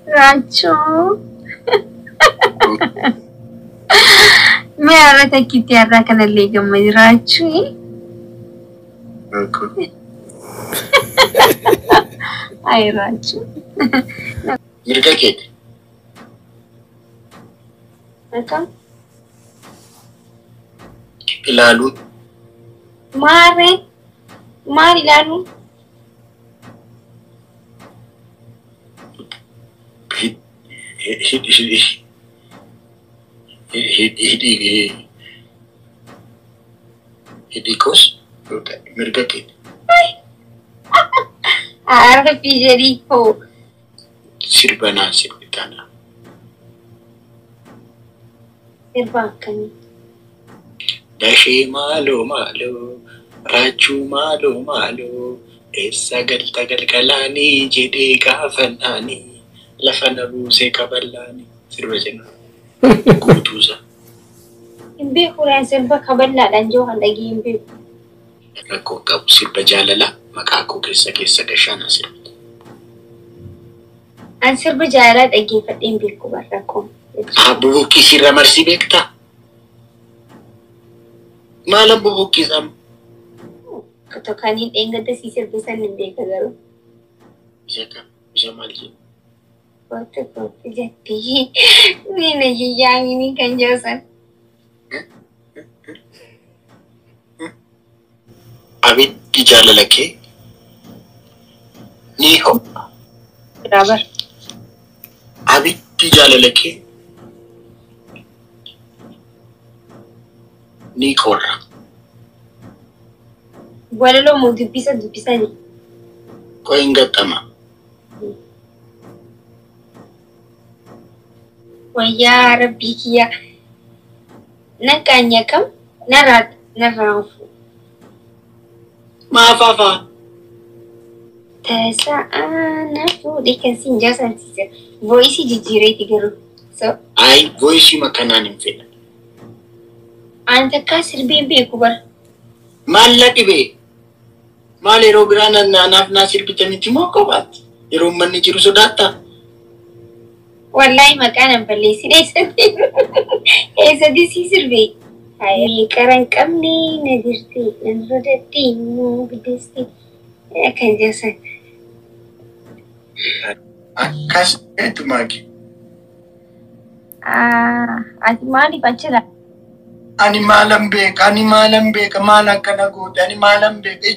Raachuu. Mee har'a takkiitti har'aa kanallee gammadi raachuu. Ay raachuu. Mirga keeti. Akkam? Ilaaluun. Maarree? Maal ilaaluun? Hidhii koos mirga keeti. Har'a jedhii hoo. Sirba naa sirbitanaa. Sirba akkamii? Dashee maaloo maaloo raachuu maaloo maaloo eessa galta galgalaanii jedhee gaafannaanii lafa na buusee kaballaanii sirba jenna guutuusa. Hin beeku raan sirba kaballaadhaan jiru kan dhagee hin beeku. Rakkoo qabu sirba jaalalaa maqaa koo keessa keessa gashaana sirbita. An sirba jaalalaa dhaggeeffadhee hin beeku barra koo. Bubuqqisiirra marsii beektaa? Maalan bubuqqisam? Kan hin dheengadda si sirbisan hin beeka garuu. Isa kam? Isa maal jedhu? Kootu kootu jettee miina yiyyaamini kan jedhu. Abiddi jaalala kee ni ho'a. Raabar. Abiddi jaalala kee ni qorra. Walaloo moo dubbisa dubbisanii? Qo'in gaxxama. Wayyaa rabbii kiyya. Nan qaanya kam narraa narraa fuudhu. Maaf afaa? Tasaa na fuudhe kan siin jaasansiise. Voice jijjiireeti garuu. So Ayi voice makanaan hin fedhan. An takkaa sirbeen beeku bara. Maal la dhibee? Maal yeroo biraa naaf naa sirbita miti moo kophaatti? Yeroo uummanni jiru sodaattaa? Wallaahi maqaa nan balleessin eessatti eessatti si sirbee? Qara hin qabne na dirte nan sodatte immoo guddiste kan jedhan. Akkas eetu maaki. Ati maaliif achirra? Ani maalan beeka, ani maalan beeka, maal akkana goote, ani maalan beeka,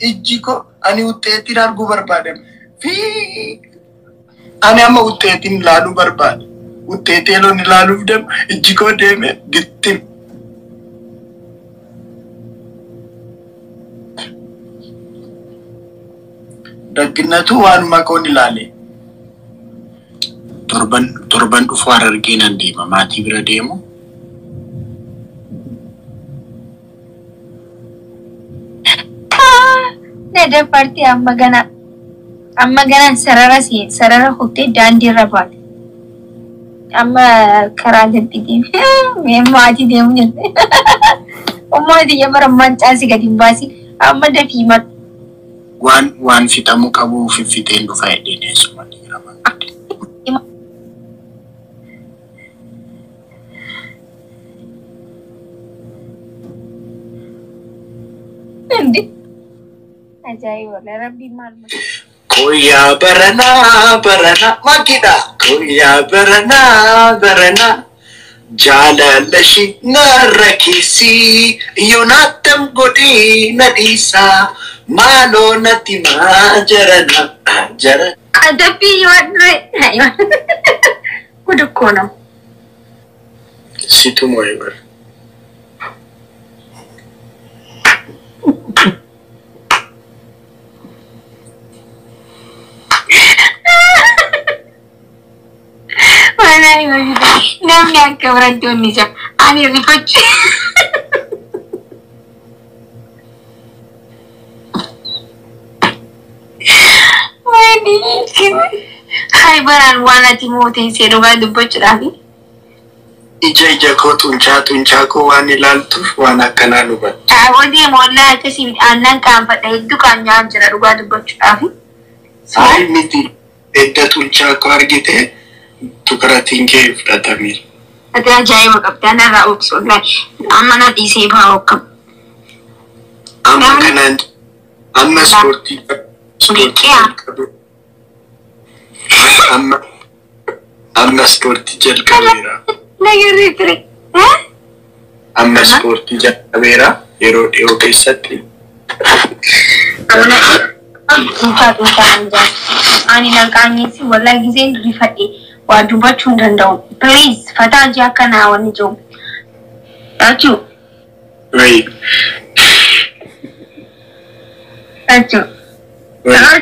ijji koo, ani utteetiin arguu barbaada. Fi ani amma utteetiin ilaaluu barbaada. Utteetee loon ilaaluuf deemu, ijji koo deeme gittim. Dagginatu waanuma koon ilaale. Torban dhufu Harargee nan deema, maatii bira deemu. Na dafartee amma gana amma ganaan sarara sarara kuttee daandii irra baate. Amma karaa gadi deeme. Mee maatii deemu jette. Ummati bara mancaa si gadi hin baasin amma dafii matu. Waan fixamuu qabu fixeen dhufa jedheen eessuma dhiira mangadde. Hindi. Ajaa'iba rabbi maal Koyyaa baranaa baranaa makkidha. Koyyaa baranaa baranaa jaalala ishii narra keessi yoonaatam godhee na dhiisaa maaloo natti maa jarana jara. Adabbii yoo dure ጉድ እኮ ነው። Situ moo'e bara. Namni akka biratti jira. Ani rifachu. Hai baraan waan ati mooteen see dhugaa dubbachuudhaaf. Ija koo xuncaa xuncaa koo waan ilaaltuuf waan akkanaa nu hubatta. Dhaabotee moollaa akkasii aannan qaanfadha hedduu qaanyaan jira dhugaa dubbachuudhaaf. Saayii miti. Edda tunchaa koo argite tukuratiin kee fudhatameera. Ati ajaa'iba qabda narraa obsu wallahi. Amma na dhiisee ba'a akkam. Amma kanaan amma ispoortii amma ispoortii jalqabeera. Nagarree ture. Amma ispoortii jalqabeera yeroo dhiyoo keessatti. Dhuunfaa dhuunfaan jaa. Ani naqaanyeessi wallahi giseen rifadhe waa dubbachuu hin danda'u. Please fataa jee akka naa wanni jiru. Achuu. Wayi. Achuu. Wayi.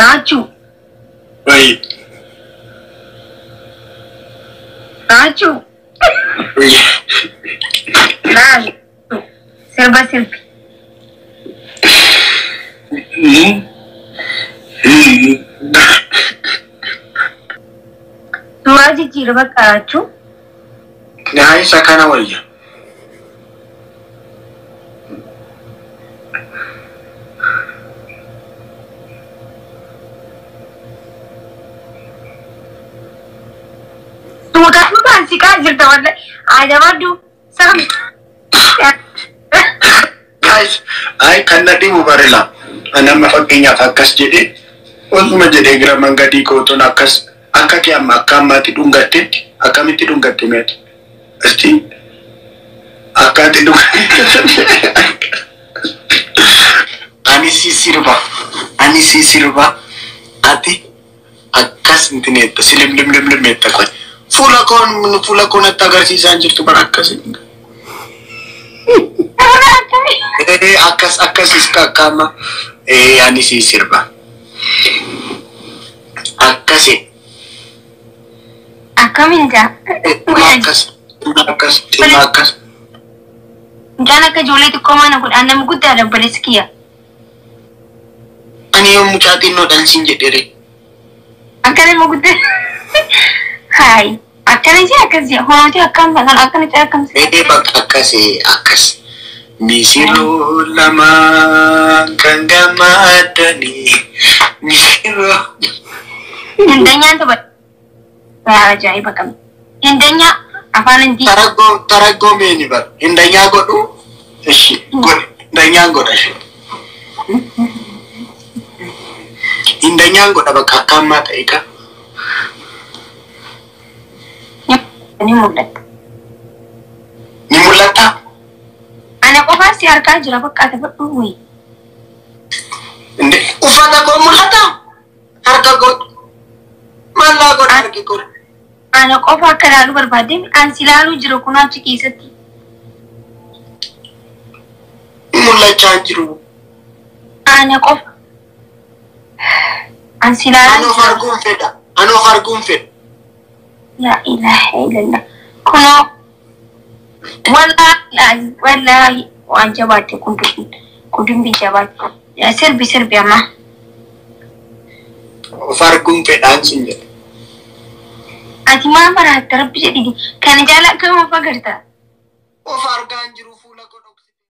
Achuu. Wayi. Achuu. Wayi. Laal. Sirba sirbi. Suuraa jijjiirama bakka achuu. Naa isa kana wayya. Suuraa siqaa jirta wallahi. Ajaa'ibaddu. Sirbi. Guys, ay kan na dhibu barela. Ani amma fakkeenyaaf akkas jedhee osuma jedhee gara mangadii kootoon akkas akka kee amma akka ammaatti dhungattetti akkamitti dhungatte meeti? Asti akka ati dhungatte. Ani si sirba. Ani si sirba. Ati akkas intineetta si lim lim lim lim etta qoy. Fuula koon fuula koon natti agarsiisaa hin jirtu bara akkas. Akkas akkas iska akkama ani si sirba. Akkasi. Akkamiin jaa? Akkas akkas akkas. Mucaan akka ijoollee xiqqoo mana godhaan nama guddaadha obboleessi kiyya. Ani yoo mucaa xinnoo dhalchiin jedhere. Akka nama guddaa. Hayi. Akkana jee akkas jee hoomti akkam kan akkana jee akkam. Bakka akkasi akkas. Misirroo lamaan kan gammadanii misirroo. Hindanyaan tapha. Ajaa'iba qabdi. Hindanyaa afaan hindii. Taraggoo taraggoo meeni bara hindanyaa godhu ishi godhe hindanyaan godha ishi. Hindanyaan godha bakka akka ammaa ta'e ka. Ni mul'ata. Ni mul'ata. Ana qofaa si harkaa jira bakka ati fudhu wayi. Uffata koo mul'ata. Harka koo maallaa godha harki koo. Ana qofa akka ilaaluu barbaadde an si ilaaluu jira kun achi keessatti. Mul'achaa hin jiru. Ana qofa. An si ilaalaa Ani of arguun fedha. Ani of arguun fedha. La ilaha illallah. Kunoo wallaahi wallaahi waan jabaatte kun dubbii jabaatte. Sirbi sirbi amma. Of arguun fedhaan sin jedhe. Ati maa maraatta rabbi jedhiti. Kana jaalaa akkam of agarta? Of argaa hin jiru.